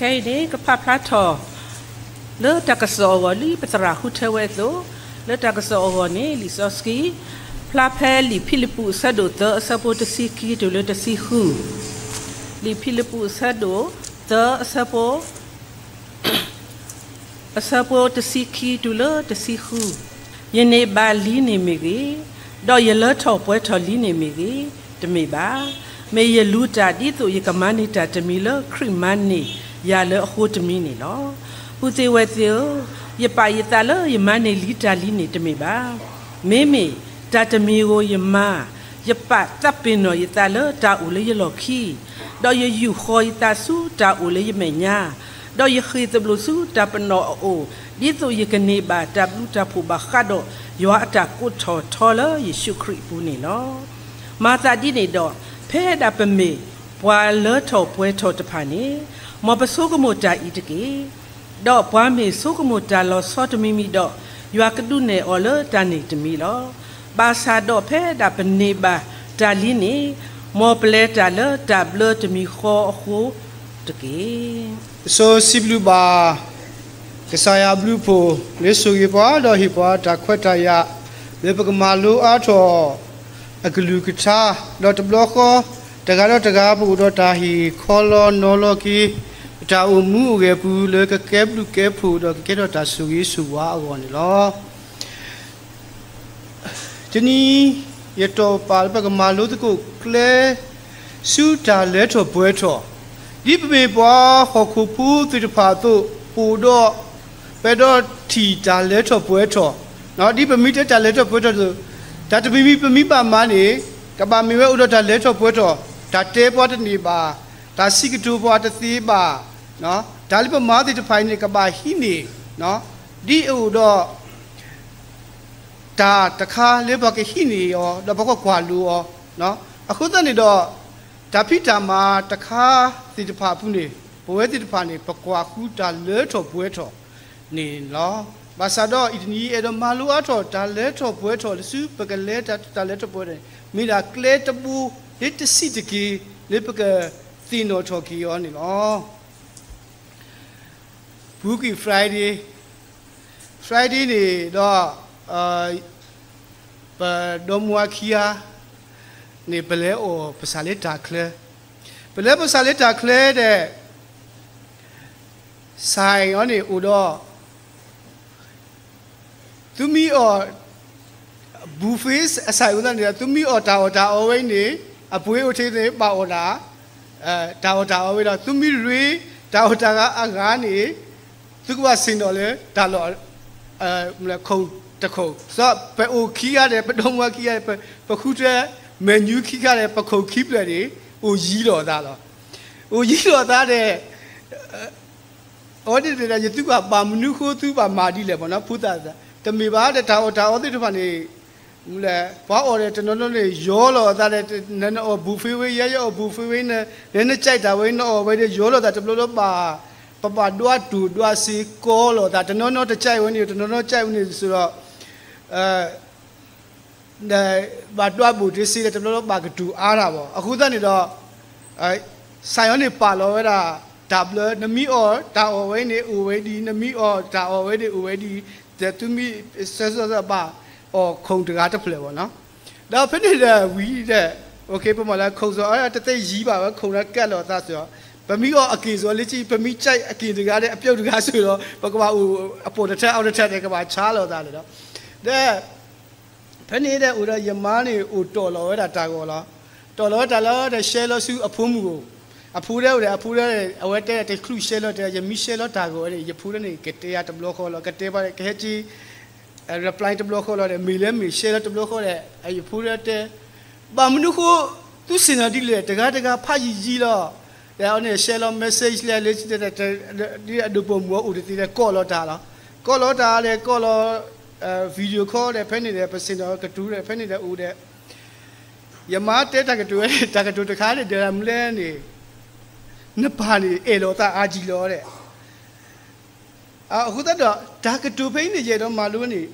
ခဲအံၤန့ၣ် ကဖးဖျါထီၣ် လၢတၢ်ကစီၣ်အဂီၢ် ဒ်ပသရၣ်ဃုထၢဝဲအသိး, လၢတၢ်ကစီၣ်အဂီၢ်န့ၣ် လံာ်စီဆှံ ဖျါဖဲလံာ်ဖံလံးပူးအဆၢဒိၣ်သၢ အဆၢဖိတဆံခံတုၤလၢတဆံဃု, လံာ်ဖံလံးပူးအဆၢဒိၣ်သၢ အဆၢဖိ အဆၢဖိတဆံခံတုၤလၢတဆံဃု, ယန့ၢ်ဘၣ်လံန့ၣ်မ့ၢ်ဂ့ၤ, ဒီးယလၢထီၣ်ပှဲၤထီၣ်လံန့ၣ်မ့ၢ်ဂ့ၤ, တမ့ၢ်ဘၣ်. မ့ၢ်ယလူၤတၢ်ဒ်သိးယကမၤန့ၢ်တၢ်တမံၤလၢခရံာ်မၤန့ၢ်ယၤလၢအဃိတမံၤန့ၣ်လီၤ. ပုၢ်သ့ၣ်ဝဲၢ်သ့ၣ်ဧၢ, ယပာ်ယသးလၢယမၤန့ၢ်လံတၢ်လံန့ၣ်တမ့ၢ်ဘၣ်. မ့မ့ၢ်တၢ်တမံၤဧိၤယမၤ, ယပာ်သးပ့ၤနီၣ်ယသးလၢတၢ်အိၣ်လၢယလီၢ်ခံ, ဒီးယယူာ်ဃီၤယသးဆူတၢ်အိၣ်လၢယမဲာ်ညါ, ဒီးယဃ့ၢ်သဘျိးဆူတၢ်ပနီၣ်အအိၣ်, ဒ်သိးယကန့ၢ်ဘၣ်တၢ်ဘျုးတၢ်ဖှိၣ်ဘၣ်ဃးဒီး ယွၤအတၢ်ကိးထီၣ်ထီလၢယ့ၣ်ၡူးခရံာ်အပူၤန့ၣ်လီၤ. မၤသးဒ်န့ၣ်ဒီး, ဖဲဒၣ်ပမ့ၢ်ပှၤလၢထီၣ်ပှဲၤထီၣ်တဖၣ်န့ၣ်, မ်ပဆိကမိၣ်တၢ်အံၤတက့ၢ်. ဒီးပှၤမ့ၢ်ဆိကမိၣ်တၢ်လီၤဆီတမံၤမံၤဒီး, ယွၤကဒုးနဲၣ်အီၤလၢတၢ်န့ၣ်တမံၤလီၤ. ဘၣ်ဆၣ်ဒီးဖဲဒၣ်ပန့ၢ်ဘၣ်တၢ်လံန့ၣ်, မ်ပလဲၤတၢ်လၢတၢ်ဘျၢတမံၤဃီအဃိတက့ၢ်. စိၤစံးဘျုးဘၣ် ကစၢ်ယွၤအဘျုးအဖှိၣ် လၢဆိၣ်ဂ့ၤပှၤဒီးဟ့ၣ်ပှၤတၢ်ခွဲးတၢ်ယာ် လၢပကမၤလိအါထီၣ်အကလုၢ်ကထါ, ဒီးတဘျီဃီ တဂၤဒီးတဂၤပအိၣ်ဒီးတၢ်ဟ့ၣ်ခီလီၤနီၤလီၤက့ၤ တၢ်အိၣ်မူအိၣ်ဂဲၤအပူၤ လၢကကဲဘျုးကဲဖှိၣ်ဒီးကကဲထီၣ်တၢ်ဆိၣ်ဂ့ၤဆိၣ်ဝါအဂီၢ်န့ၣ်လီၤ. တနံၤ ယတီၢ်ပာ်လၢပကမၤလိသကိးကျဲ ဆူတၢ်လၢထီၣ်ပှဲၤထီၣ်, ဒ်ပမ့ၢ်ပှၤဟီၣ်ခိၣ်ဖိသ့ၣ်တဖၣ်အသိး ပအိၣ်ဒီး ပဒီးထံၣ်တၢ်လၢထီၣ်ပှဲၤထီၣ်, ဒ်ပမ့ၢ်တဲတၢ်လၢထီၣ်ပှဲၤထီၣ်အသိး, တၢ်တမံၤမံၤပမ့ၢ်ဘၣ်မၤန့ၣ် ကဘၣ်မ့ၢ်ဝဲအိၣ်ဒီးတၢ်လၢထီၣ်ပှဲၤထီၣ်, တၢ်တဲပှၤတန့ၢ်ဘၣ်, တၢ်စံးကတိၤပှၤတသ့ဘၣ်, တၢ်လၢပမၤသ့ၣ်တဖၣ်အံၤန့ၣ် ကဘၣ်ဟံးန့ၢ် ဒ်အအိၣ်ဒီး တၢ်တခါလၢပှၤကဟံးန့ၢ်အီၤ ဒီးပကကွၢ်လိအီၤ, အဃိသတးန့ၣ်ဒီး တၢ်ဖံးတၢ်မၤတခါသ့ၣ်တဖၣ်အပူၤန့ၣ် ပဝဲသ့ၣ်တဖၣ်န့ၣ် ပကွၢ်ဃုတၢ်လၢထီၣ်ပှဲၤထီၣ်န့ၣ်လီၤ. ဘၣ်ဆၣ်ဒီးအံၤတနံၤ ယအဲၣ်ဒိးမၤလိအါထီၣ်တၢ်လၢထီၣ်ပှဲၤထီၣ်လၢဆူ ပကလဲၤတၢ်လၢထီၣ်ပှဲၤထီၣ်န့ၣ် မ့ၢ်ဒၣ်ကျဲတဘိ လၢတဆံးတက့ၢ် လၢပကသ့ၣ်နီၣ်ထီၣ်က့ၤအီၤန့ၣ်လီၤ. Boogie Friday, Friday န့ၣ်ဒီး ပဒီမါဝၤခံဂၤ န့ၣ် ပလဲၤအီၣ်ပစၢ်လၢတၢ်ချၢ, ပလဲၤပစၢ်လၢတၢ်ချၢဒီး စၢ်အံၤန့ၣ်အိၣ်ဒီး သုမ့ၢ်အီၣ် buffet အစၢ်အံၤအဃိသတးန့ၣ်ဒီး သုမ့ၢ်အီၣ်တၢ်အီၣ်တၢ်အီဝဲအံၤန့ၣ် အပှ့ၤအိၣ်ထဲန့ၣ် ဘၣ်အီၣ်ဒၣ် တၢ်အီၣ်တၢ်အီဝဲဒီး သုမ့ၢ်ရ့ တၢ်အီၣ်တၢ်အီအဂၤန့ၣ် သုကဘၣ်ဆ့ၣ်နီၤလၢတၢ်လီၢ် ခိၣ်တခိၣ်, ပအိၣ်ခံဂၤဒီး ပဒီမါဝၤခံဂၤဒီး ပဃုထၢ menu ခံခါဒီး ပခိၣ်ခံဖျၢၣ်န့ၣ် အိၣ်ယံၤလိာ်သးလီၤ. အိၣ်ယံၤလိာ်သးဒီး အဝဲန့ၣ်ဒီး ယသုကဘၣ် ဘၣ်မနုၤဃိသုဘၣ်မၤဒ်လဲၣ်မ့ၢ်နီၤ ဖိသၣ်သၢ, တမ့ၢ်ဘၣ်ဒီး တၢ်အီၣ်တၢ်အီသ့ၣ်တဖၣ်န့ၣ် ပှၤအီၣ်ဒီးတနီၤနီၤန့ၣ် ယီၤလိာ်အသးဒီး နအီၣ် buffet ဝဲ ယဲယအီၣ် buffet ဝဲ နနကဲတၢ်ဝဲ နအီၣ်ဝဲဒီး ယီၤလိာ်သး တဘျီလၢဘၣ် ပဘၣ်ဒွးတိၢ်ဒွးစ့ကီလိာ်သး တနီၤနီၤတကဲဝဲန့ၣ် တနီၤနီၤကဲဝဲန့ၣ် ဆိုတော့ ဘၣ်ဒွးဘူးတ့ၢ်စ့ဒီး တဘျီလၢဘၣ်ကတိၤအါတၢ်ဘၣ်. အဃိသတးန့ၣ်ဒီး စၢ်ယွၤန့ၣ်ပာ်လီၤဝဲဒၣ် တၢ်ဘျၢ နမ့ၢ်အီၣ်တၢ်အီၣ်ဝဲန့ၣ် အိၣ်ဝဲဒ်အံၤ, နမ့ၢ်အီၣ်တၢ်အီၣ်ဝဲန့ၣ် အိၣ်ဝဲဒ်အံၤ, ဒီးသုမ့ၢ်ဆၢဆၢဘၣ်အီၣ်ခိၣ်တဂၤတဖျၢၣ်ဘၣ်နီၤ. ဒီးဖဲန့ၣ်ဒီးဝံၤဒီး ပမ့ၢ်လၢခိၣ်စီၤ တသ့ယံၤဘၣ်ဝဲ ခိၣ်ဒီးကဲလိာ်သးစ့ၢ်ကီး, ပမ့ၢ်အီၣ်အက့ၢ်စီၤလၢကံ ပမ့ၢ်ကဲအက့ၢ်တဂၤဒီး အပျီတဂၤစ့ၢ်ကီး ပကဘၣ်အိၣ်အပိာ်တထၢ အီတထၢန့ၣ် ကဘၣ်ဆါလိာ်သးန့ၣ်ဒီး ဒီး ဖဲန့ၣ်ဒီးအိၣ်ဒီးယမါန့ၣ် အိၣ်တီၢ်လီၤဝဲဒၣ်တၢ်ဂီၤလီၤ. တီၢ်လီၤဝဲတၢ်လီၤဒီး ရှဲလီၤဆူအဖိမုၣ်အိၣ်, အဖိဒၣ်အိၣ်ဒီး အဖိဒၣ် အဝဲတဲတချုးရှဲလီၤတဲ ယမ့ၢ်ရှဲလီၤတၢ်ဂီၤဝဲန့ၣ် ယဖိဒၣ်န့ၣ် ကတဲယၤတဘျီဃီလီၤ. ကတဲဘၣ် ကဟဲက့ၤ reply တဘျီဃီလီၤဒီး မ့ၢ်လၢမ့ၢ်ရှဲလီၤတဘျီဃီဒီး ယဖိဒၣ်တဲ ဘၣ်မနုၤဃိ သုဆ့ၣ်နီၤဒ်လဲၣ် တဂၤတဂၤဖးယံာ်ယံာ်လီၤ. ဒီးအန့ၣ် ရှဲလီၤ message လဲၣ် လၢ ဒ်အဒိၣ်ပိာ်မုၣ်အအိၣ်တသ့ဒီး ကိးလီၤတၢ်လီၤ. ကိးလီၤတၢ်ဒီး ကိးလီၤ video call ဒီး ဖဲန့ၣ်ဒီး ပဆ့ၣ်နီၤကတိၤဒီး ဖဲန့ၣ်ဒီးအိၣ်ဒီး ယမါတဲတၢ်ကတိၤဝဲ တၢ်ကတိၤတခါန့ၣ် ဒ်လဲၣ်မလဲၣ်န့ၣ် နပၢ်န့ၣ် အဲၣ်လီၤသးအါကံလီၤဒီး အဃိသတးဒီး တၢ်ကတိၤဖဲအံၤန့ၣ် ယအဲၣ်ဒိးမၤလိန့ၣ်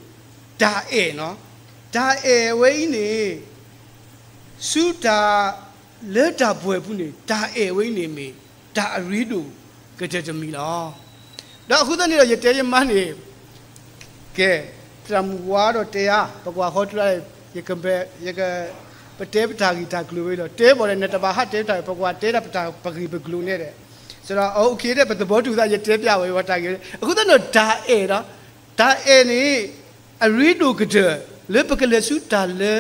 တၢ်အဲၣ်နီၤ, တၢ်အဲၣ်ဝဲအံၤန့ၣ် ဆူတၢ်လၢတၢ်ပှဲၤပူၤန့ၣ် တၢ်အဲၣ်ဝဲအံၤန့ၣ်မ့ၢ် တၢ်အရ့ဒိၣ် ကတၢၢ်တမံၤလီၤ. ဒီးအဃိသတးန့ၣ်ဒီး ယတဲယမါန့ၣ် ကဲ, သရၣ်မုၣ်ဝါဒီးတဲဧါ, ပကွၢ်ဃီတရါ, ယက, ယက, ပတဲပတၢ်ဂ့ၢ်တၢ်ကျိၤဝဲဒီး တဲဘၣ်ဒီး နတဘၣ်ဟးတဲတၢ် ပကွၢ်တဲတၢ်ပတၢ်ပဂ့ၢ်ပကျိၤန့ၣ်ဒီး, ဆိုတော့ OK ဒီး ပသဘောတူသး ယတဲပျးဝဲဝဲတၢ်ဂ့ၢ်, အဃိသတးန့ၣ်ဒီး တၢ်အဲၣ်ဒီး, တၢ်အဲၣ်န့ၣ် အရ့ဒိၣ်ကတၢၢ် လၢပကလဲၤဆူတၢ်လၢ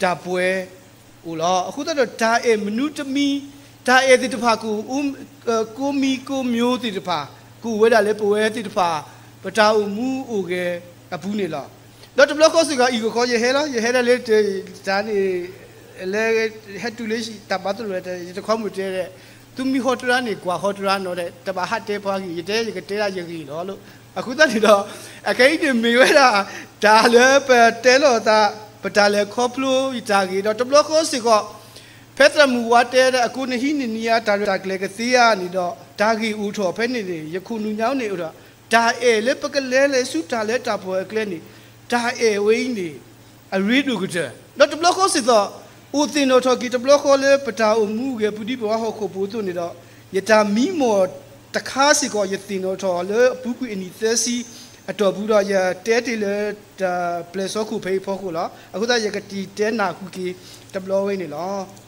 တၢ်ပှဲၤအိၣ်လီၤ. အဃိသတးဒီး တၢ်အဲၣ်မနုၤတမံၤ, တၢ်အဲၣ်သ့ၣ်တဖၣ်ကအိၣ်, ကိးမံၤကိးမျိုးသ့ၣ်တဖၣ် ကအိၣ်ဝဲဒၣ်လၢပဝဲသ့ၣ်တဖၣ် ပတၢ်အိၣ်မူအိၣ်ဂဲၤအပူၤန့ၣ်လီၤ. ဒီးတဘျီဃီစ့ၢ်ကီး အံၤကခီ ယဟဲလီၤ, ယဟဲဒၣ်လၢတၢ်န့ၣ် လၢဟဲတုၤလၢတၢ်ဘါသရိာ် ယတခွါမုၣ်တဲဒၣ်, သုမ့ၢ်ဟီတရါန့ၣ် ကွၢ်ဟီတရါနီၤဒီး တဘၣ်ဟးတဲပှၤဂ့ၢ်, ယတဲယကတဲဒၣ်ယဂ့ၢ်လီၤလီၤ. အဃိသတးန့ၣ်ဒီး အခဲအံၤန့ၣ်မ့ၢ်ဝဲဒၣ် တၢ်လၢပတဲလိာ်သး ပတၢ်လဲၤခီဖျိယတၢ်ဂ့ၢ်ဒီး တဘျီဃီစ့ၢ်ကီး ဖဲသရၣ်မုၣ်ဝါတဲဒၣ် အကိးနဟံးန့ၢ်နံၤအါ တၢ်ရဲၣ်တၢ်ကျဲၤကသ့ဧါန့ၣ်ဒီး တၢ်ဂ့ၢ်အိၣ်ထီၣ်ဖဲန့ၣ်န့ၣ် ယခိၣ်နူာ်ညါန့ၣ်အိၣ်ဒီး တၢ်အဲၣ်လၢပကလဲၤလဲၤဆူတၢ်လၢတၢ်ပှဲၤအကျဲန့ၣ် တၢ်အဲၣ်ဝဲအံၤန့ၣ် အရ့ဒိၣ်ကတၢၢ် ဒီးတဘျီဃီစ့ၢ်ကီး အိၣ်သ့ၣ်နီၣ်ထီၣ်က့ၤတဘျီဃီလၢပတၢ်အိၣ်မူအဂဲၤပူၤဒ်ပဝဲဟီၣ်ခိၣ်ဖိအသိးန့ၣ်ဒီး ယတၢ်မံမီၢ်တခါစ့ၢ်ကီး ယသ့ၣ်နီၣ်ထီၣ်လၢအပူၤကွံာ်အနံၣ်သၢဆံအတီၢ်ပူၤဒီး ယတဲတ့ၢ်လၢ တၢ်ပျဲၢ်စီခိၣ်ဖဲအံၤဖီခိၣ်လီၤ. အဃိသတး ယကတံာ်တဲနၢ်ဟူက့ၤတဘျီဝဲန့ၣ်လီၤ.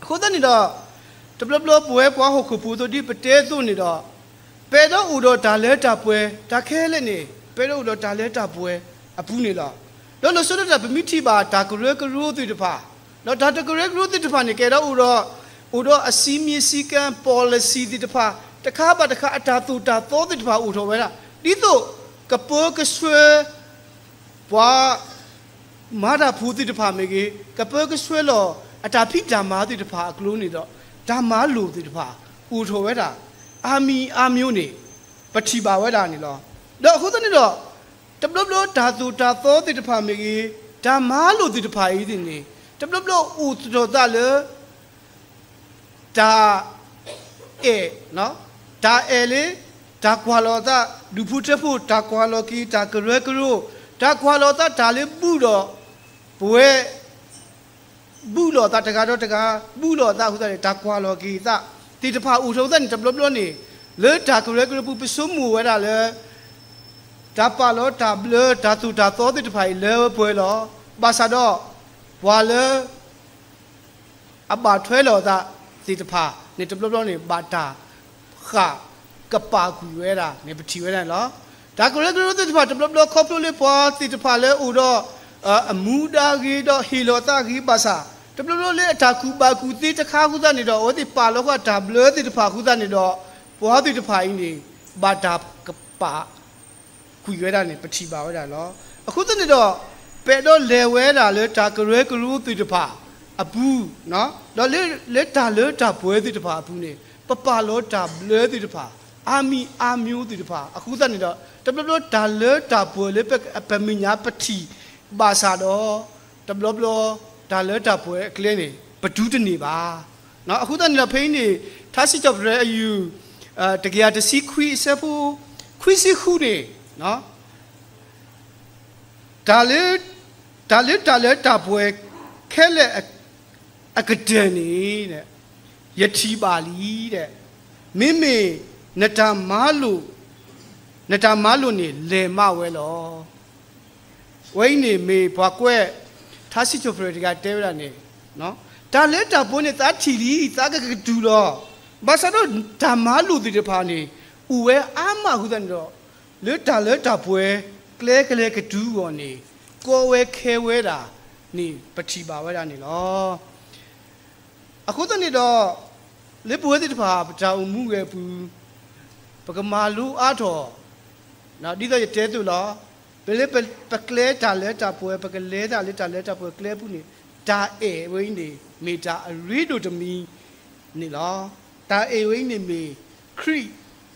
အဃိသတးန့ၣ်ဒီး တဘျီဘျီပဝဲပှၤဟီၣ်ခိၣ်ဖိအသိးဒ်ပတဲအသိးန့ၣ်ဒီး ပအဲၣ်ဒိးအိၣ်ဒီးတၢ်လၢတၢ်ပှဲၤ, တၢ်ခဲလၢာ်န့ၣ် ပအဲၣ်ဒိးအိၣ်ဒီးတၢ်လၢတၢ်ပှဲၤအပူၤန့ၣ်လီၤ. ဒီးလီၤဆီဒၣ်တၢ် ပမ့ၢ်ထံၣ်ဘၣ်တၢ်ကရၢကရိသ့ၣ်တဖၣ်, ဒီးတၢ်ကရၢကရိသ့ၣ်တဖၣ်န့ၣ် ကအဲၣ်ဒိးအိၣ်ဒီး, အိၣ်ဒီးအစံမံစံကဲ policy သ့ၣ်တဖၣ်, တခါဘၣ်တခါ အတၢ်သိၣ်တၢ်သီသ့ၣ်တဖၣ်အိၣ်ထီၣ်ဝဲဒၣ် ဒ်သိးကပၢကဆှၢ ပှၤမၤတၢ်ဖိသ့ၣ်တဖၣ်မ့ၢ်ဂ့ၤ, ကပၢကဆှၢလီၤအတၢ်ဖံးတၢ်မၤသ့ၣ်တဖၣ်အကျိၤန့ၣ်ဒီး တၢ်မၤလိာ်သ့ၣ်တဖၣ် အိၣ်ထီၣ်ဝဲဒၣ် အါမံၤအါမျိုးန့ၣ် ပထံၣ်ဘၣ်ဝဲဒၣ်န့ၣ်လီၤ. ဒီးအဃိသတးန့ၣ်ဒီး တဘျီဘျီတၢ်သိၣ်တၢ်သီသ့ၣ်တဖၣ်မ့ၢ်ဂ့ၤ, တၢ်မၤလိာ်သ့ၣ်တဖၣ်အံၤန့ၣ် တဘျီဘျီအိၣ်ထီၣ်သးလၢ တၢ်အဲၣ်, တၢ်အဲၣ်လၢ တၢ်ကွၢ်လီၤသး ဒူၣ်ဖိထၢဖိ, တၢ်ကွၢ်လီၤက့ၤ တၢ်ကရၢကရိ, တၢ်ကွၢ်လီၤသး တၢ်လၢဘူၣ်ဒီး ပဝဲ ဘူၣ်လိာ်သးတဂၤဒီးတဂၤ, ဘူၣ်လိာ်သးအဃိသတးန့ၣ် တၢ်ကွၢ်လီၤက့ၤသးသ့ၣ်တဖၣ်အိၣ်ထီၣ်ဝဲသတးန့ၣ် တဘျီဘျီန့ၣ် လၢတၢ်ကရၢကရိပူၤ ပဆိကမိၣ်ဝဲဒၣ်လၢ တၢ်ပာ်လီၤတၢ်ဘျၢ တၢ်သိၣ်တၢ်သီသ့ၣ်တဖၣ်အံၤလၢပှဲၤလီၤ. ဘၣ်ဆၣ်ဒီး ပှၤလၢ အဘၣ်ထွဲလိာ်သးသ့ၣ်တဖၣ်န့ၣ် တဘျီဘျီန့ၣ် ဘၣ်တၢ်ဃၣ်ကပာ်ကွံာ်ဝဲဒၣ်န့ၣ် ပထံၣ်ဝဲဒၣ်န့ၣ်လီၤ. တၢ်ကရၢကရိသ့ၣ်တဖၣ် တဘျီဘျီ ခီဖျိလၢပှၤသ့ၣ်တဖၣ်လၢအိၣ်ဒီး အမူဒါဂ့ၤဒီးဟ့ၣ်လီၤသးဂ့ၤဘၣ်ဆၣ် တဘျီဘျီလၢအတၢ်ကူၣ်ဘၣ်ကူၣ်သ့တခါအဃိသတးန့ၣ်ဒီး အဝဲသ့ၣ်ပာ်လီၤဃာ်တၢ်ဘျၢသ့ၣ်တဖၣ်အဃိသတးန့ၣ်ဒီး ပှၤသ့ၣ်တဖၣ်အံၤန့ၣ် ဘၣ်တၢ်ကပာ် ကွံာ်ဝဲဒၣ်န့ၣ် ပထံၣ်ဘၣ်ဝဲဒၣ်လီၤ. အဃိသတးန့ၣ်ဒီး ပအဲၣ်ဒိးလဲၤဝဲဒၣ်လၢတၢ်ကရၢကရိသ့ၣ်တဖၣ်အပူၤ, ဒီးလၢ လၢတၢ်လၢတၢ်ပှဲၤသ့ၣ်တဖၣ်အပူၤန့ၣ် ပပာ်လီၤတၢ်ဘျၢသ့ၣ်တဖၣ် အါမံၤအါမျိုးသ့ၣ်တဖၣ် အဃိသတးန့ၣ်ဒီး တဘျီဘျီတၢ်လၢတၢ်ပှဲၤလၢပ ပမဲာ်ညါပထံၣ်ဘၣ်ဆၣ်ဒီး တဘျီဘျီ တၢ်လၢတၢ်ပှဲၤအကျဲန့ၣ် ပတူၢ်တန့ၢ်ဘၣ်. အဃိသတးန့ၣ်ဒီး ဖဲအံၤန့ၣ် ထါစံးထီၣ်ပတြၢၤအယုၢ် တကယၤတဆံခွံအဆၢဖိ ခွံဆံဃုန့ၣ် တၢ်လၢ တၢ်လၢတၢ်လၢတၢ်ပှဲၤခဲလၢာ်အ အကတၢၢ်န့ၣ် ယထံၣ်ဘၣ်လံဒီး မ့မ့ၢ်နတၢ်မၤလိာ် နတၢ်မၤလိာ်န့ၣ် လဲၤမးဝဲလီၤ. ဝဲအံၤန့ၣ်မ့ၢ်ပှၤကွဲး ထါစံးထီၣ်ပတြၢၤတဂၤတဲဝဲဒၣ်န့ၣ်, တၢ်လၢတၢ်ပှဲၤန့ၣ် သးထံၣ်လံ သးကကတုၤလီၤ. ဘၣ်ဆၣ်ဒီးတၢ်မၤလိာ်သ့ၣ်တဖၣ်န့ၣ် အိၣ်ဝဲအါမးအဃိသတးန့ၣ်ဒီး လၢတၢ်လၢတၢ်ပှဲၤ ကျဲကလဲၤကတုၤအဂီၢ်န့ၣ် ကီဝဲခဲဝဲဒၣ်န့ၣ် ပထံၣ်ဘၣ်ဝဲဒၣ်န့ၣ်လီၤ. အဃိသတးန့ၣ်ဒီး လၢပဝဲသ့ၣ်တဖၣ် ပတၢ်အိၣ်မူဂဲၤပူၤ ပကမၤလိအါထီၣ် ဒ်သိးယတဲအသိးလီၤ. ပလၢပကျဲတၢ်လၢတၢ်ပှဲၤ ပကလဲၤတၢ်လၢတၢ်လၢတၢ်ပှဲၤကျဲအပူၤန့ၣ် တၢ်အဲၣ်ဝဲအံၤန့ၣ် မ့ၢ်တၢ်အရ့ဒိၣ်တမံၤန့ၣ်လီၤ. တၢ်အဲၣ်ဝဲအံၤန့ၣ်မ့ၢ် ခရံာ်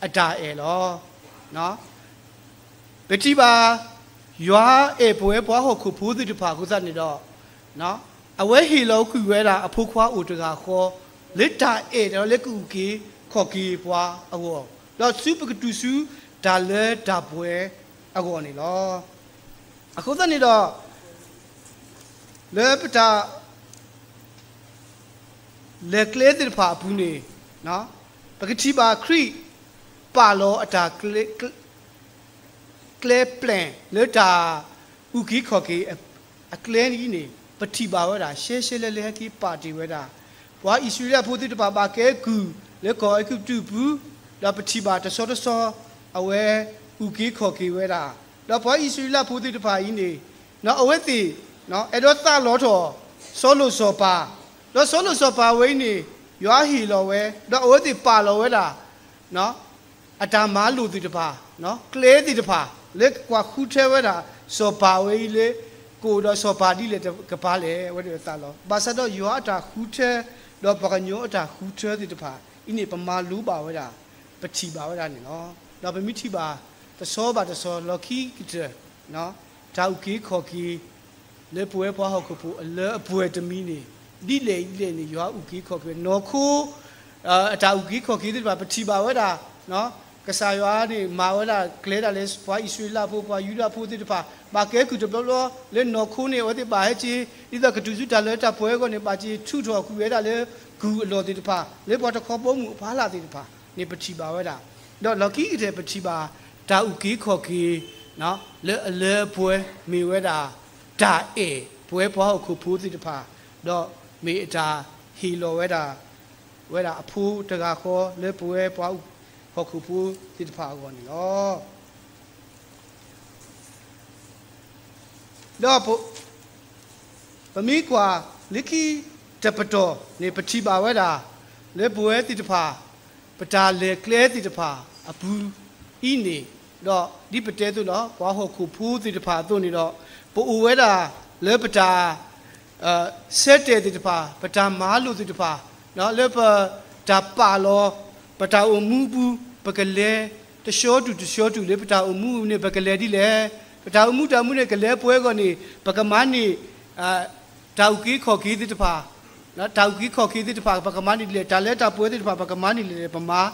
အတၢ်အဲၣ်လီၤ. ပထံၣ်ဘၣ် ယွၤအဲၣ်ပဝဲပှၤဟီၣ်ခိၣ်ဖိသ့ၣ်တဖၣ်အဃိသတးန့ၣ်ဒီး အဝဲဟ့ၣ်လီၤကွံာ်ဝဲဒၣ်အဖိခွါအိၣ်တဂၤဃီ လၢတၢ်အဲၣ်ဒီးလၢကအုၣ်က့ၤခီၣ်က့ၤပှၤအဂီၢ်, ဒီးဆူပကတုၤဆူတၢ်လၢတၢ်ပှဲၤအဂီၢ်န့ၣ်လီၤ. အဃိသတးန့ၣ်ဒီး လၢပတၢ် လဲၤကျဲသ့ၣ်တဖၣ်အပူၤန့ၣ် ပကထံၣ်ဘၣ်ခရံာ် ပာ်လီၤအတၢ်ကျဲ ကျဲပျဲၣ်လၢတၢ်အုၣ်က့ၤခီၣ်က့ၤအကျဲအံၤန့ၣ် ပထံၣ်ဘၣ်ဝဲဒၣ် ရှဲရှဲလဲလဲ ဟဲက့ၤပာ်တ့ၢ်ဝဲဒၣ် ပှၤအံၣ်စရ့လးဖိသ့ၣ်တဖၣ် ဘၣ်ကဲကုၢ်လၢကီၢ်အဲၤကူပတူးအပူၤ, ဒီးပထံၣ်ဘၣ်တဆီတဆီ အဝဲအုၣ်က့ၤခီၣ်က့ၤဝဲဒၣ်, ဒီးပှၤအံၣ်စရ့လးဖိသ့ၣ်တဖၣ်အံၤန့ၣ် အဝဲသ့ၣ် အဲၣ်ဒိးသးလီၤထီၣ် စီၤလိာ်စီၤပၤ, ဒီးစီၤလိာ်စီၤပၤဝဲအံၤန့ၣ် ယွၤဟ့ၣ်လီၤဝဲ, ဒီးအဝဲသ့ၣ်ပာ်လီၤဝဲဒၣ် အတၢ်မၤလိာ်သ့ၣ်တဖၣ်, ကျဲသ့ၣ်တဖၣ် လၢကွၢ်ဃုထၢဝဲဒၣ် စီၤပၤဝဲအံၤလၢ ကအိၣ်ဒီးစီၤပၤဒ်လဲၣ်တကပၤလဲၣ် အဝဲသ့ၣ်သးလီၤ. ဘၣ်ဆၣ်ဒီးယွၤအတၢ်ဃုထၢ ဒီးပှၤကညီအတၢ်ဃုထၢသ့ၣ်တဖၣ်အံၤန့ၣ် ပမၤလိဘၣ်ဝဲဒၣ် ပထံၣ်ဘၣ်ဝဲဒၣ်န့ၣ်လီၤ. ဒီးပမ့ၢ်ထံၣ်ဘၣ် တဆီဘၣ်တဆီ လီၢ်ခံကတၢၢ် တၢ်အုၣ်က့ၤခီၣ်က့ၤ လၢပဝဲပှၤဟီၣ်ခိၣ်ဖိအလၢအပှဲၤတမံၤန့ၣ် ဒ်လဲၣ်ဒ်လဲၣ်န့ၣ် ယွၤအုၣ်က့ၤခီၣ်က့ၤ နီၢ်ခိ အတၢ်အုၣ်က့ၤခီၣ်က့ၤသ့ၣ်တဖၣ် ပထံၣ်ဘၣ်ဝဲဒၣ် ကစၢ်ယွၤန့ၣ် မၤဝဲဒၣ်ကျဲဒၣ်လၢ ပှၤအံၣ်စရ့လးဖိ ပှၤယူဒၤဖိသ့ၣ်တဖၣ် ဘၣ်ကဲကုၢ်တဘျီဘျီ လၢနီၢ်ခိန့ၣ် အဝဲသ့ၣ်ဘၣ်ဟဲက့ၤ ဒ်သိးကတုၤဆူတၢ်လၢတၢ်ပှဲၤအဂီၢ်န့ၣ် ဘၣ်က့ၤထုးထီၣ်ကွံာ်ဝဲဒၣ်လၢ ကုၢ်အလီၢ်သ့ၣ်တဖၣ် လၢပှၤတခီဘီမုၢ်အဖီလာ်သ့ၣ်တဖၣ်န့ၣ် ပထံၣ်ဘၣ်ဝဲဒၣ် ဒီးလီၢ်ခံကတၢၢ် ပထံၣ်ဘၣ် တၢ်အုၣ်က့ၤခီၣ်က့ၤ လၢအလၢအပှဲၤ မ့ၢ်ဝဲဒၣ် တၢ်အဲၣ်ပဝဲပှၤဟီၣ်ခိၣ်ဖိသ့ၣ်တဖၣ်, ဒီးမ့ၢ်အတၢ်ဟ့ၣ်လီၤဝဲဒၣ် ဝဲဒၣ်အဖိတဂၤဃီ လၢပဝဲပှၤဟီၣ်ခိၣ်ဖိသ့ၣ်တဖၣ်အဂီၢ်န့ၣ်လီၤ. ဒီး ပမ့ၢ်ကွၢ်လၢခံတပတီၢ်န့ၣ် ပထံၣ်ဘၣ်ဝဲဒၣ် လၢပဝဲသ့ၣ်တဖၣ် ပတၢ်လဲၤကျဲသ့ၣ်တဖၣ်အပူၤအံၤန့ၣ်, ဒီးဒ်ပတဲသိးလီၤ ပှၤဟီၣ်ခိၣ်ဖိသ့ၣ်တဖၣ်အသိးန့ၣ်ဒီး ပအိၣ်ဝဲဒၣ်လၢပတၢ် ဆၢတဲာ်သ့ၣ်တဖၣ်, ပတၢ်မၤလိာ်သ့ၣ်တဖၣ်, လၢပတၢ်ပာ်လီၤ ပတၢ်အိၣ်မူအပူၤ ပကလဲၤတဆှီတူာ်တဆှီတူာ်လၢပတၢ်အိၣ်မူန့ၣ် ပကလဲၤဒ်လဲၣ်. ပတၢ်အိၣ်မူတၢ်မူန့ၣ် ကလဲၤပှဲၤအဂီၢ်န့ၣ် ပကမၤန့ၢ် တၢ်အုၣ်က့ၤခီၣ်က့ၤသ့ၣ်တဖၣ်, တၢ်အုၣ်က့ၤခီၣ်က့ၤသ့ၣ်တဖၣ် ပကမၤန့ၢ်ဒ်လဲၣ်, တၢ်လၢတၢ်ပှဲၤသ့ၣ်တဖၣ် ပကမၤန့ၢ်ဒ်လဲၣ်, ပမၤ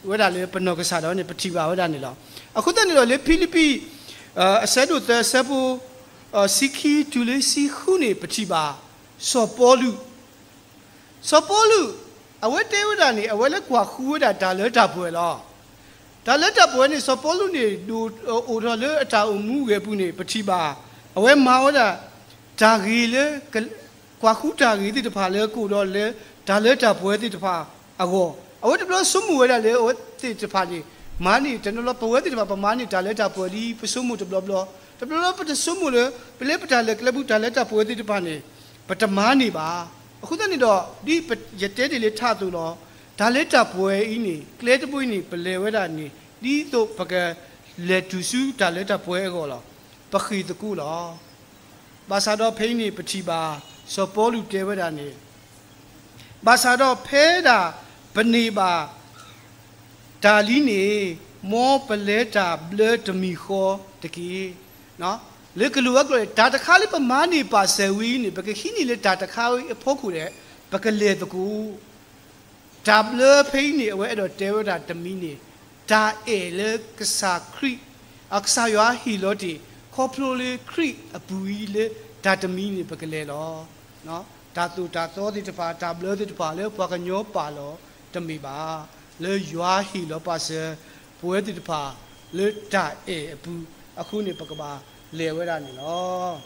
ဝဲဒၣ်လၢပနီၢ်ကစၢ်ဒၣ်ဝဲန့ၣ် ပထံၣ်ဘၣ်ဝဲဒၣ်န့ၣ်လီၤ. အဃိသတးန့ၣ်ဒီး လၢဖံလံးပံး အဆၢဒိၣ်သၢဆၢဖိ ဆံခံတုၤလၢဆံဃုန့ၣ် ပထံၣ်ဘၣ် စီၤပီလူး စီၤပီလူး အဝဲတဲဝဲဒၣ်န့ၣ် အဝဲလၢကွၢ်ဃုဝဲဒၣ်တၢ်လၢတၢ်ပှဲၤလီၤ. တၢ်လၢတၢ်ပှဲၤန့ၣ် စီၤပီလူးန့ၣ် ဒိၣ်အိၣ်ထီၣ်လၢအတၢ်အိၣ်မူအဂ့ၢ်အပူၤန့ၣ် ပထံၣ်ဘၣ် အဝဲမၤဝဲဒၣ် တၢ်ဂ့ၤလၢ ကွၢ်ဃုတၢ်ဂ့ၤသ့ၣ်တဖၣ်လၢကအိၣ်ဒီးလၢ တၢ်လၢတၢ်ပှဲၤသ့ၣ်တဖၣ်အဂီၢ်, အဝဲတဘျီဆိကမိၣ်ဝဲဒၣ်လၢအဝဲသ့ၣ်တဖၣ်န့ၣ် မၤန့ၢ်တနီၤလီၤ ပဝဲသ့ၣ်တဖၣ် ပမၤန့ၢ်တၢ်လၢတၢ်ပှဲၤလံ ပဆိကမိၣ်တဘျီဘျီ, တဘျီဘျီပတဆိကမိၣ်လၢ ပလၢပတၢ်လဲၤကျဲပူၤ တၢ်လၢတၢ်ပှဲၤသ့ၣ်တဖၣ်န့ၣ် ပတမၤန့ၢ်ဘၣ်. အဃိသတးန့ၣ်ဒီး ဒ်ယတဲတ့ၢ်လၢထးအသိးလီၤ. တၢ်လၢတၢ်ပှဲၤအံၤန့ၣ် ကျဲတဘိအံၤန့ၣ် ပလဲၤဝဲဒၣ်န့ၣ် ဒ်သိးပကလဲၤတုၤဆူတၢ်လၢတၢ်ပှဲၤအဂီၢ်လီၤ. ပဃ့ၢ်သကိးလီၤ. ဘၣ်ဆၣ်ဒီးဖဲအံၤန့ၣ် ပထံၣ်ဘၣ် စီၤပီလူးတဲဝဲဒၣ်န့ၣ် ဘၣ်ဆၣ်ဒီးဖဲဒၣ်ပန့ၢ်ဘၣ် တၢ်လံန့ၣ် မ်ပလဲၤတၢ်ဘျၢတမံၤဃီတက့ၢ်. လၢကလိၤအကျိာ်န့ၣ် တၢ်တခါလၢပမၤန့ၢ်ပာ်စၢၤဝဲအံၤန့ၣ် ပကဟံးန့ၢ်လၢတၢ်တခါဝဲအဖီခိၣ်ဒီး ပကလဲၤသကိး တၢ်ဘျၢဖဲအံၤန့ၣ် အဝဲအဲၣ်ဒိးတဲဝဲဒၣ်တမံၤန့ၣ် တၢ်အဲၣ်လၢကစၢ်ခရံာ် အကစၢ်ယွၤဟ့ၣ်လီၤတ့ၢ် ခီဖျိလၢခရံာ်အပူၤအံၤလၢတၢ်တမံၤန့ၣ် ပကလဲၤလီၤ. တၢ်သိၣ်တၢ်သီသ့ၣ်တဖၣ် တၢ်ဘျၢသ့ၣ်တဖၣ်လၢပှၤကညီပာ်လီၤတမ့ၢ်ဘၣ်. လၢယွၤဟ့ၣ်လီၤပာ်စၢၤ ပဝဲသ့ၣ်တဖၣ်လၢတၢ်အဲၣ်အပူၤအဃိန့ၣ် ပကဘၣ်လဲၤဝဲဒၣ်န့ၣ်လီၤ.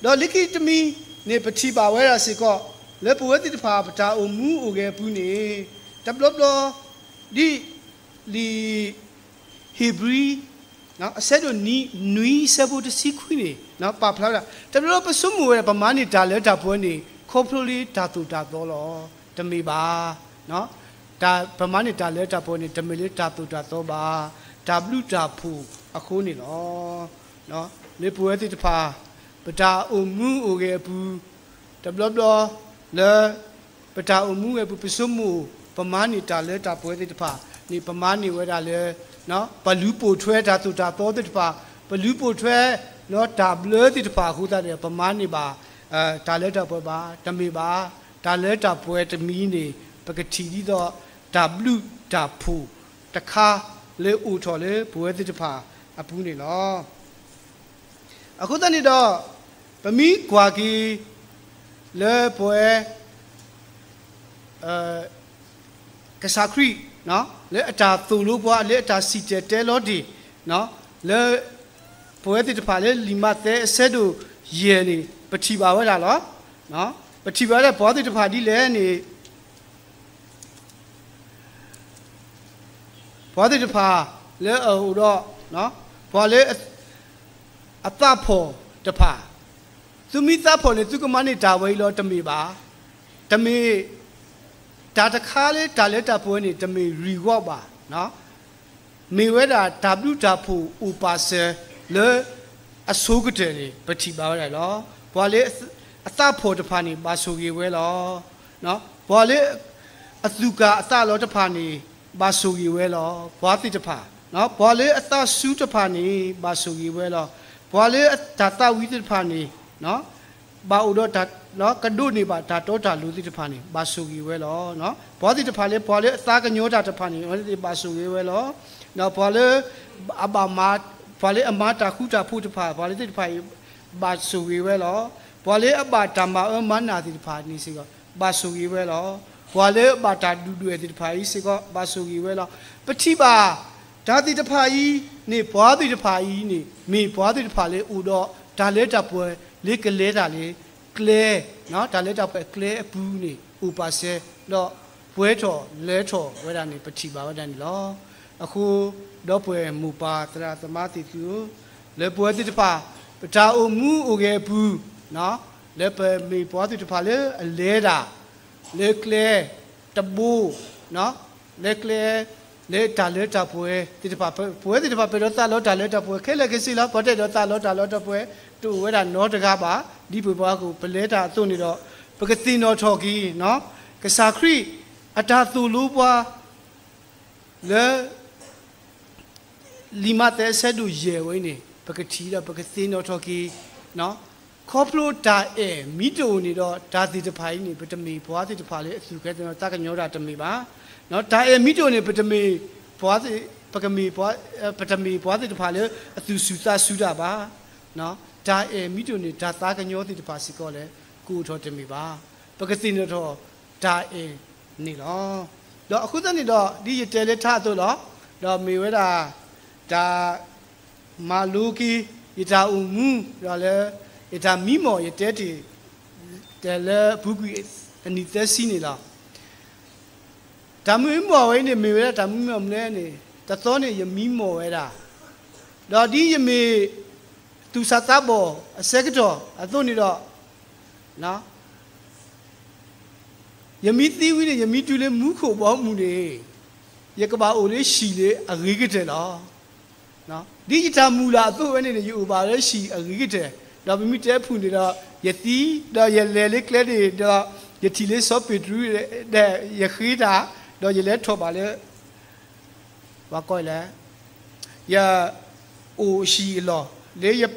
ဒီးလၢခံတမံၤန့ၣ် ပထံၣ်ဘၣ်ဝဲဒၣ်စ့ၢ်ကီး လၢပဝဲသ့ၣ်တဖၣ် ပတၢ်အိၣ်မူအိၣ်ဂဲၤအပူၤန့ၣ် တဘျီဘျီ ဒ်လံာ်ဧ့ၤဘြံၤ အဆၢဒိၣ်နွံ ဆၢဖိတဆံခွံန့ၣ် ပာ်ဖျါဝဲဒၣ် တဘျီဘျီပဆိကမိၣ်ဝဲဒၣ် ပမၤန့ၢ်တၢ်လၢတၢ်ပှဲၤန့ၣ် ခီဖျိလၢတၢ်သိၣ်တၢ်သီလီၤ. တမ့ၢ်ဘၣ်. ပမၤန့ၢ်တၢ်လၢတၢ်ပှဲၤန့ၣ် တမ့ၢ်လၢတၢ်သိၣ်တၢ်သီဘၣ်, တၢ်ဘျုးတၢ်ဖှိၣ်အဃိန့ၣ်လီၤ. လၢပဝဲသ့ၣ်တဖၣ် ပတၢ်အိၣ်မူအိၣ်ဂဲၤအပူၤ တဘျီဘျီ လၢပတၢ်အိၣ်မူဂဲၤအပူၤ ပဆိကမိၣ် ပမၤန့ၢ်တၢ်လၢတၢ်ပှဲၤသ့ၣ်တဖၣ်န့ၣ် ပမၤန့ၢ်ဝဲဒၣ်လၢ ပလူၤပိာ်ထွဲတၢ်သိၣ်တၢ်သီသ့ၣ်တဖၣ်, ပလူၤပိာ်ထွဲ တၢ်ဘျၢသ့ၣ်တဖၣ်အဃိသတးဒီး ပမၤန့ၢ်ဘၣ် တၢ်လၢတၢ်ပှဲၤဘၣ်. တမ့ၢ်ဘၣ်. တၢ်လၢတၢ်ပှဲၤတမံၤန့ၣ် ပကထံၣ်ဒ်သိး တၢ်ဘျုးတၢ်ဖှိၣ်တခါ လၢအိၣ်ထီၣ်လၢပဝဲသ့ၣ်တဖၣ်အပူၤန့ၣ်လီၤ. အဃိသတးန့ၣ်ဒီး ပမ့ၢ်ကွၢ်က့ၤ လၢပဝဲ ကစၢ်ခရံာ် လၢအတၢ်သိၣ်လိပှၤ လၢအတၢ်စံၣ်တဲၤတဲလီၤတ့ၢ်, လၢ ပဝဲသ့ၣ်တဖၣ်လၢလံာ်မးသဲအဆၢဒိၣ်ယဲၢ်န့ၣ် ပထံၣ်ဘၣ်ဝဲဒၣ်လီၤ. ပထံၣ်ဘၣ်ဝဲဒၣ်ပှၤသ့ၣ်တဖၣ်ဒ်လဲၣ်န့ၣ် ပှၤသ့ၣ်တဖၣ်လၢအအိၣ်ဒီး ပှၤလၢ အသးဖှီၣ်တဖၣ်, သုမ့ၢ်သးဖှီၣ်န့ၣ် သုကမၤန့ၢ်တၢ်ဝဲအံၤလီၤ တမ့ၢ်ဘၣ်. တမ့ၢ် တၢ်တခါလၢတၢ်လၢတၢ်ပှဲၤန့ၣ် တမ့ၢ် reward ဘၣ်. မ့ၢ်ဝဲဒၣ်တၢ်ဘျုးတၢ်ဖှိၣ်အိၣ်ပာ်စၢၤလၢ အဆိကတၢၢ်န့ၣ် ပထံၣ်ဘၣ်ဝဲဒၣ်လီၤ. ပှၤလၢ အသးဖှီၣ်တဖၣ်န့ၣ် ဘၣ်ဆိၣ်ဂ့ၤဝဲလီၤ. ပှၤလၢ အသူၣ်ကၢ်အသးလီၤတဖၣ်န့ၣ် ဘၣ်ဆိၣ်ဂ့ၤဝဲလီၤ. ပှၤသ့ၣ်တဖၣ်, ပှၤလၢအသးစူၤတဖၣ်န့ၣ် ဘၣ်ဆိၣ်ဂ့ၤဝဲလီၤ. ပှၤလၢအတၢ်သးဝံၣ်သ့ၣ်တဖၣ်န့ၣ် ဘၣ်အိၣ်ဒီးတၢ် ကဒိးန့ၢ်ဘၣ်တၢ်တီတၢ်လိၤသ့ၣ်တဖၣ်န့ၣ် ဘၣ်ဆိၣ်ဂ့ၤဝဲလီၤ. ပှၤသ့ၣ်တဖၣ်လၢ ပှၤလၢအသးကညီၤတၢ်တဖၣ်န့ၣ် အဝဲသ့ၣ်ဘၣ်ဆိၣ်ဂ့ၤဝဲလီၤ. ပှၤလၢ အဘၣ်မၤ ပှၤလၢအမၤတၢ်ဃူတၢ်ဖိးတဖၣ် ပှၤလၢသ့ၣ်တဖၣ်အံၤ ဘၣ်ဆိၣ်ဂ့ၤဝဲလီၤ. ပှၤလၢအဘၣ်တၢ်မၤအၢမၤနးသ့ၣ်တဖၣ်န့ၣ်စ့ၢ်ကီး ဘၣ်ဆိၣ်ဂ့ၤဝဲလီၤ. ပှၤလၢအဘၣ်တၢ်ဒုၣ်ဒွဲၣ်သ့ၣ်တဖၣ်အံၤစ့ၢ်ကီး ဘၣ်ဆိၣ်ဂ့ၤဝဲလီၤ. ပထံၣ်ဘၣ် တၢ်သ့ၣ်တဖၣ်အံၤန့ၣ် ပှၤသ့ၣ်တဖၣ်အံၤန့ၣ် မ့ၢ်ပှၤသ့ၣ်တဖၣ်လၢအိၣ်ဒီးတၢ်လၢတၢ်ပှဲၤလၢကလဲၤတၢ်လၢကျဲ, တၢ်လၢတၢ်ပှဲၤအကျဲအပူၤန့ၣ် အိၣ်ပာ်စၢၤ ဒီးပှဲၤထီၣ်လဲၤထီၣ်ဝဲဒၣ်န့ၣ် ပထံၣ်ဘၣ်ဝဲဒၣ်န့ၣ်လီၤ. အဃိ ဒီပုၢ်ဝဲၢ်မိၢ်ပၢ်သရၣ်သမါသ့ၣ်သုဧၢ, လၢပဝဲသ့ၣ်တဖၣ် ပတၢ်အိၣ်မူအိၣ်ဂဲၤအပူၤ လၢပမ့ၢ်ပှၤသ့ၣ်တဖၣ်လၢအလဲၤဒၣ် လၢကျဲတဘိ, လၢကျဲ လၢတၢ်လၢတၢ်ပှဲၤသ့ၣ်တဖၣ်, ပဝဲသ့ၣ်တဖၣ် ပအဲၣ်ဒိးသးလီတၢ်လၢတၢ်ပှဲၤခဲလၢာ်ခဲဆ့လီၤ. ပတဲဒီးသးလီတၢ်လီတၢ်ပှဲၤ တအိၣ်ဝဲဒၣ်နီတဂၤဘၣ်. ဒ်ပှၤကပလဲၤတၢ်အသိးန့ၣ်ဒီး ပကသ့ၣ်နီၣ်ထီၣ်က့ၤ ကစၢ်ခရံာ်အတၢ်သိၣ်လိပှၤ လၢ လံာ်မးသဲအဆၢဒိၣ်ယဲၢ်ဝဲအံၤန့ၣ် ပကထံၣ်ဒီးပကသ့ၣ်နီၣ်ထီၣ်က့ၤ, ခီဖျိတၢ်အဲၣ်မ့ၢ်တအိၣ်န့ၣ်ဒီး တၢ်သ့ၣ်တဖၣ်အံၤန့ၣ် ပတမ့ၢ်ပှၤသ့ၣ်တဖၣ်လၢအသူၣ်ကဲသးကညီၤတၢ်တမ့ၢ်ဘၣ်. တၢ်အဲၣ်မ့ၢ်တအိၣ်န့ၣ် ပတမ့ၢ်ပှၤသ့ၣ်, ပကမ့ၢ်ပှၤ, ပတမ့ၢ်ပှၤသ့ၣ်တဖၣ်လၢအသူၣ်ဆူၣ်သးဆူၣ်တၢ်ဘၣ်. တၢ်အဲၣ်မ့ၢ်တအိၣ်န့ၣ် တၢ်သးကညီၤသ့ၣ်တဖၣ်စ့ၢ်ကီးလၢ ကအိၣ်ထီၣ်တမ့ၢ်ဘၣ်. ပကသ့ၣ်နီၣ်ထီၣ်တၢ်အဲၣ်န့ၣ်လီၤ. ဒီးအဃိသတးန့ၣ်ဒီး ဒ်ယတဲလၢထါအသိးလီၤ. ဒီးမ့ၢ်ဝဲဒၣ် တၢ် မၤလိက့ၤ ယတၢ်အိၣ်မူ ဒီးလၢ ယတၢ်မံမီၢ် ယတဲတ့ၢ် တဲလၢအပူၤကွံာ်အနံၣ်သၢဆံန့ၣ်လီၤ. တၢ်မံမီၢ်ဝဲအံၤန့ၣ် မ့ၢ်ဝဲဒၣ်တၢ်မံမီၢ်မနုၤလဲၣ်န့ၣ် တသီန့ၣ်ယမံမီၢ်ဝဲဒၣ်, ဒီးဒ်ယမ့ၢ် သူၣ်စၢ်သးဘီၣ်အဆၢကတီၢ်အသိးန့ၣ်ဒီး ယမ့ၢ်သံဝံၤန့ၣ် ယမ့ၢ်တုၤလၢမူခိၣ်ဘီမုၢ်န့ၣ် ယကဘၣ်အိၣ်လၢဟံၣ်လၢအဂ့ၤကတၢၢ်လီၤ. ဒ်ယတၢ်မုၢ်လၢ်အသိးဝဲန့ၣ်န့ၣ် ယအိၣ်ဘၣ်လၢဟံၣ်အဂ့ၤကတၢၢ်, ဒီးပမ့ၢ်တဲဖုၣ်န့ၣ်ဒီး ယသံ, ဒီးယလဲၤလၢကျဲန့ၣ်ဒီး ယထံၣ်လၢစီၤပ့းတရူးဒီး ယဃ့တၢ်, ဒီးယလဲၤထီၣ်ဘၣ်လၢ ပှၤကိးလဲၣ် ယ အိၣ်ဟံၣ်အလီၢ်, လၢ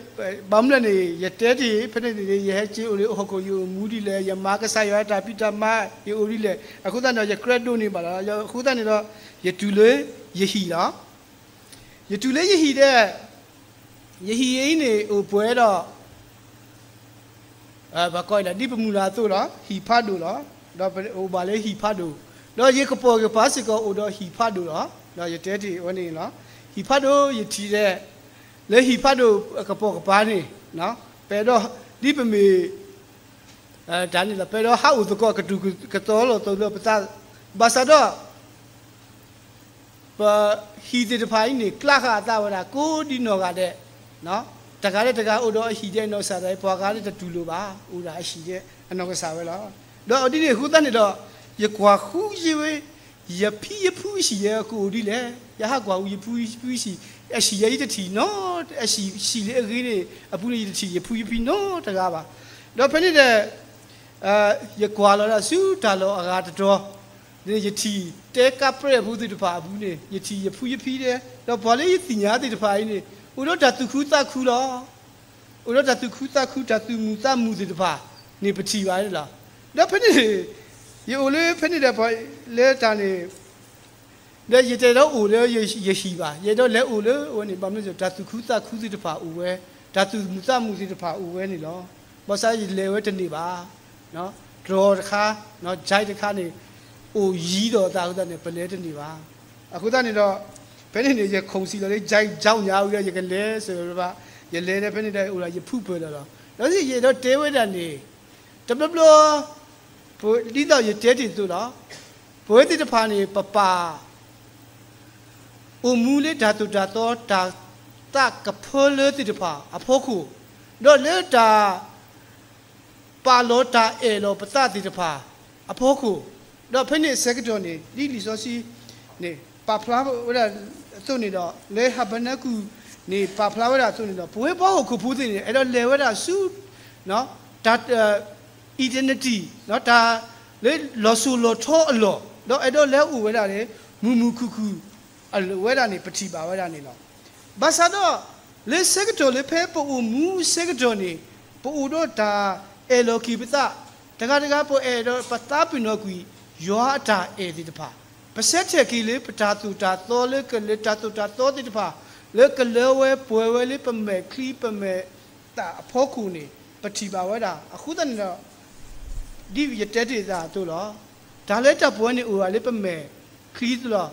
ဘၣ်မနုၤလဲၣ်န့ၣ် ယတဲတ့ၢ် ဖဲန့ၣ်န့ၣ် ယဟဲက့ၤအိၣ်လၢဟီၣ်ခိၣ် ယအိၣ်မူဒ်လဲၣ်, ယမၤကစၢ်ယွၤတၢ်ဖံးတၢ်မၤ ယအိၣ်ဒ်လဲၣ်, အဃိသတးန့ၣ်ဒီး ယကြၢးဒိးန့ၢ်ဘၣ်လီၤ. အဃိသတးန့ၣ်ဒီး ယတုၤလၢယဟံၣ်လီၤ. ယတုၤလၢယဟံၣ်ဒီး ယဟံၣ်အံၤန့ၣ် အိၣ်ပှဲၤဒီး ပှၤကိးလဲၣ် ဒ်ပမုၢ်လၢ်အသိးလီၤ, ဟံၣ်ဖးဒိၣ်လီၤ. ဒီးပအိၣ်ဘၣ်လၢဟံၣ်ဖးဒိၣ်, ဒီးယကပိာ်ကပၤစ့ၢ်ကီးအိၣ်ဒီးဟံၣ်ဖးဒိၣ်လီၤ. ဒီးယတဲတ့ၢ်ဝဲန့ၣ်လီၤ. ဟံၣ်ဖးဒိၣ်ယထံၣ်ဒီး လၢဟံၣ်ဖးဒိၣ်အကပိာ်ကပၤန့ၣ် ပအဲၣ်ဒိး ဒ်ပမ့ၢ် တၢ်န့ၣ်လီၤ ပအဲၣ်ဒိးဟးအိၣ်သကိးကတုၤကတီၤလီၤသးလၢပသး, ဘၣ်ဆၣ်ဒီး ပဟံၣ်သ့ၣ်တဖၣ်အံၤန့ၣ် ကျါဃာ်အသးဝဲဒၣ် ကိးဒံနီၢ်ဂၤဒဲး, တဂၤလၢတဂၤအိၣ်ဒီးအဟံၣ်ဒဲးအနီၢ်ကစၢ်ဒီး ပှၤဂၤလၢတတူၢ်လိာ်ဘၣ် အိၣ်ဒၣ်အဟံၣ်ဒဲးအနီၢ်ကစၢ်ဝဲလီၤ. ဒီးဒ်န့ၣ်အဃိသတးန့ၣ်ဒီး ယကွၢ်ဃုယ့ဝဲ ယဖံယဖုအဟံၣ်ယဲကအိၣ်ဒ်လဲၣ်, ယဟးကွၢ်ဃုယဖံယဖုဟံၣ်, အဟံၣ်ယဲအံၤတထံၣ်နီတ အဟံၣ်လၢအဂ့ၤန့ၣ် အပူၤန့ၣ် ယတထံၣ်ယဖံယဖုနီတဂၤဘၣ်. ဒီးဖဲန့ၣ်ဒီး ယကွၢ်လီၤဒၣ်ဆူတၢ်လီၢ်အဂၤတတီၤ, ယထံၣ်တဲကးပြဲၢ်ဖိသ့ၣ်တဖၣ်အပူၤန့ၣ် ယထံၣ်ယဖံယဖုဒဲး, ဒီးပှၤလၢယသ့ၣ်ညါသ့ၣ်တဖၣ်အံၤန့ၣ် အိၣ်ဒီးတၢ်သူၣ်ခုသးခုလီၤ. အိၣ်ဒီးတၢ်သူၣ်ခုသးခု တၢ်သူၣ်မုာ်သးမုာ်သ့ၣ်တဖၣ်န့ၣ် ပထံၣ်ဘၣ်န့ၣ်လီၤ. ဒီးဖဲန့ၣ် ယအိၣ်လၢဖဲန့ၣ်ဒီး ပှၤလၢတၢ်န့ၣ် ဒီးယတအဲၣ်ဒိးအိၣ်လၢယဟံၣ်ဘၣ်, ယအဲၣ်ဒိးလဲၤအိၣ်လၢအဝဲန့ၣ် ဘၣ်မနုၤလဲၣ် တၢ်သူၣ်ခုသးခုသ့ၣ်တဖၣ်အိၣ်ဝဲ, တၢ်သူၣ်မုာ်သးမုာ်သ့ၣ်တဖၣ်အိၣ်ဝဲန့ၣ်လီၤ. ဘၣ်ဆၣ်ယလဲၤဝဲတန့ၢ်ဘၣ်, တြီတခါ, ကၠဲးတခါန့ၣ် အိၣ်ယံၤဒီးအသးအဃိသတးန့ၣ် ပလဲၤတန့ၢ်ဘၣ်. အဃိသတးန့ၣ်ဒီး ဖဲန့ၣ်န့ၣ် ယခိၣ်စံၣ်လီၤလၢ ကၠိညါဝံၤဒီး ယကလဲၤစၢၤဘၣ်, ယလဲၤဒီးဖဲန့ၣ်ဒီး အိၣ်ဒီးယဖုပၢၢ်လီၤလီၤ. ဒီးယအဲၣ်ဒိးတဲဝဲဒၣ်န့ၣ် တဘျီဘျီ ဒ်သိးယတဲတ့ၢ်အသိးလီၤ. ပဝဲသ့ၣ်တဖၣ်န့ၣ် ပပာ် အိၣ်မူလၢတၢ်သိၣ်တၢ်သီ တၢ်သးကဖၢလၢသ့ၣ်တဖၣ်အဖီခိၣ်, ဒီးလၢတၢ် ပာ်လီၤတၢ်အဲၣ်လီၤပသးသ့ၣ်တဖၣ်အဖီခိၣ်, ဒီးဖဲန့ၣ်အဆၢကတီၢ်န့ၣ် ဒ်လံာ်စီဆှံန့ၣ် ပာ်ဖျါဝဲဒၣ်အသိးန့ၣ်ဒီး လၢဟါဘနကူၣ်န့ၣ် ပာ်ဖျါဝဲဒၣ်အသိးန့ၣ်ဒီး ပဝဲပှၤဟီၣ်ခိၣ်ဖိသ့ၣ်န့ၣ် အဲၣ်ဒိးလဲၤဝဲဒၣ်ဆူ တၢ် eternity တၢ်လၢလီၤစိၤလီၤထီအလီၢ်, ဒီးအဲၣ်ဒိးလဲၤအိၣ်ဝဲဒၣ်န့ၣ် မုာ်မုာ်ခုၣ်ခုၣ် အဝဲဒၣ်န့ၣ် ပထံၣ်ဘၣ်ဝဲဒၣ်န့ၣ်လီၤ. ဘၣ်ဆၣ်ဒီး လၢဆၢကတီၢ်လၢဖဲပအိၣ်မူဆၢကတီၢ်န့ၣ် ပအိၣ်ဒီးတၢ်အဲၣ်လီၤက့ၤပသး, တဂၤတဂၤပအဲၣ်ဒီးပသးပ့ၤနီၣ်ကွံာ် ယွၤအတၢ်အဲၣ်သ့ၣ်တဖၣ်, ပဆၢထၢၣ်က့ၤလၢပတၢ်သိၣ်တၢ်သီလၢကလၢတၢ်သိၣ်တၢ်သီသ့ၣ်တဖၣ် လၢကလၢဝဲပှဲၤဝဲလၢပမဲာ်ချံပမဲာ်သၣ်အဖီခိၣ်န့ၣ် ပထံၣ်ဘၣ်ဝဲဒၣ်. အဃိသတးန့ၣ်ဒီး ဒ်ယတဲတ့ၢ်အသိးလီၤ. တၢ်လၢတၢ်ပှဲၤန့ၣ်အိၣ်ဝဲလၢပမဲာ်ချံသလီၤ,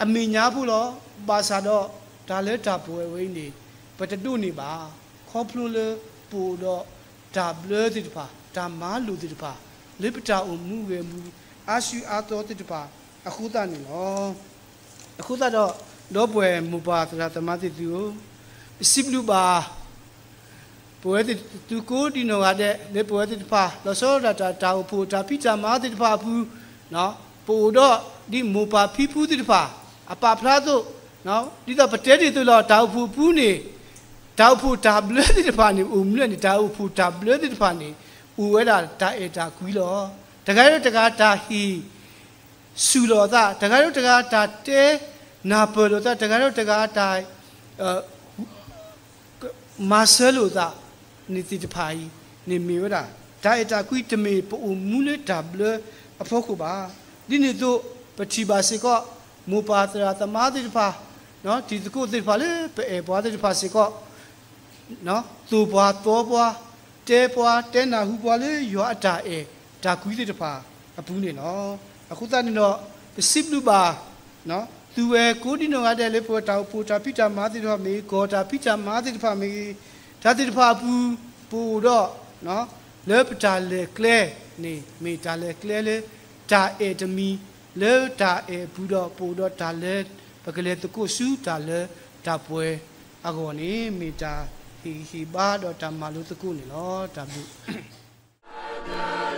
အမဲာ်ညါဖိလီၤ. ဘၣ်ဆၣ်ဒီး တၢ်လၢတၢ်ပှဲၤဝဲအံၤန့ၣ် ပတဒိးန့ၢ်ဘၣ်, ခီဖျိလၢပအိၣ်ဒီးတၢ်ဘျၢသ့ၣ်တဖၣ်, တၢ်မၤလိာ်သ့ၣ်တဖၣ်, လၢပတၢ်အိၣ်မူဂဲၤမူ အါစုအါသီသ့ၣ်တဖၣ်အဃိသတးန့ၣ်လီၤ. အဃိသတးဒီး ဒီပုၢ်ဝဲၢ်မိၢ်ပၢ်သရၣ်သမါသ့ၣ်သုဧၢ, ပစံးဘျုးဘၣ် ပဝဲသ့ၣ်သုကိးဒံနီၢ်ဂၤဒဲး လၢပဝဲသ့ၣ်တဖၣ် လီၤဆီဒၣ်တၢ် တၢ်အိၣ်ဖှိၣ်တၢ်ဖံးတၢ်မၤသ့ၣ်တဖၣ်အပူၤ, ပအိၣ်ဒီးဒ်မိၢ်ပၢ်ဖံဖုသ့ၣ်တဖၣ် အပာ်ဖျါအသိး, ဒ်သိးပတဲတ့ၢ်အသိးလီၤ. တၢ်အိၣ်ဖှိၣ်အပူၤန့ၣ် တၢ်အိၣ်ဖှိၣ်တၢ်ဘျၢသ့ၣ်တဖၣ်န့ၣ် အိၣ်မူလၢန့ၣ် တၢ်အိၣ်ဖှိၣ်တၢ်ဘျၢသ့ၣ်တဖၣ်န့ၣ် အိၣ်ဝဲဒၣ်တၢ်အဲၣ်တၢ်ကွံလီၤ. တဂၤဒီးတဂၤတၢ်ဟ့ၣ် ဆူၣ်လီၤအသး, တဂၤဒီးတဂၤတၢ်တဲနၢ်ပၢၢ်လိာ်သး, တဂၤဒီးတဂၤတၢ် မၤစၢၤလိာ်သးန့ၣ်သ့ၣ်တဖၣ်အံၤန့ၣ်မ့ၢ်ဝဲဒၣ် တၢ်အဲၣ်တၢ်ကွံတမ့ၢ်ပအိၣ်မူလၢတၢ်ဘျၢအဖီခိၣ်ဘၣ်. ဒ်န့ၣ်အသိး ပထံၣ်ဘၣ်စ့ၢ်ကီး မိၢ်ပၢ်သရၣ်သမါသ့ၣ်တဖၣ်, တံၤသကိးသ့ၣ်တဖၣ်လၢပအဲၣ်ပှၤသ့ၣ်တဖၣ်စ့ၢ်ကီး သိၣ်ပှၤသီပှၤ, တဲပှၤတဲနၢ်ဟူပှၤလၢယွၤအတၢ်အဲၣ်တၢ်ကွံသ့ၣ်တဖၣ်အပူၤန့ၣ်လီၤ. အဃိသတးန့ၣ်ဒီး ပစံးဘျုးဘၣ် သုဝဲကိးဒံနီၢ်ဂၤဒဲးလၢပဝဲတၢ်အိၣ်ဖှိၣ်တၢ်ဖံးတၢ်မၤသ့ၣ်တဖၣ်မ့ၢ်ဂ့ၤ, ကီၢ်တၢ်ဖံးတၢ်မၤသ့ၣ်တဖၣ်မ့ၢ်ဂ့ၤ, တၢ်သ့ၣ်တဖၣ်အပူၤ ပအိၣ်ဒီး လၢပတၢ်လဲၤကျဲန့ၣ် မ့ၢ်တၢ်လဲၤကျဲလၢ တၢ်အဲၣ်တမံၤ လၢတၢ်အဲၣ်အပူၤဒီး ပအိၣ်ဒီးတၢ်လၢ ပကလဲၤသကိးဆူတၢ်လၢတၢ်ပှဲၤအဂီၢ်န့ၣ် မ့ၢ်တၢ်ဟ့ၣ်ဂံၢ်ဟ့ၣ်ဘါဒီးတၢ်မၤလိသကိးန့ၣ်လီၤ. တၢ်ဘျုး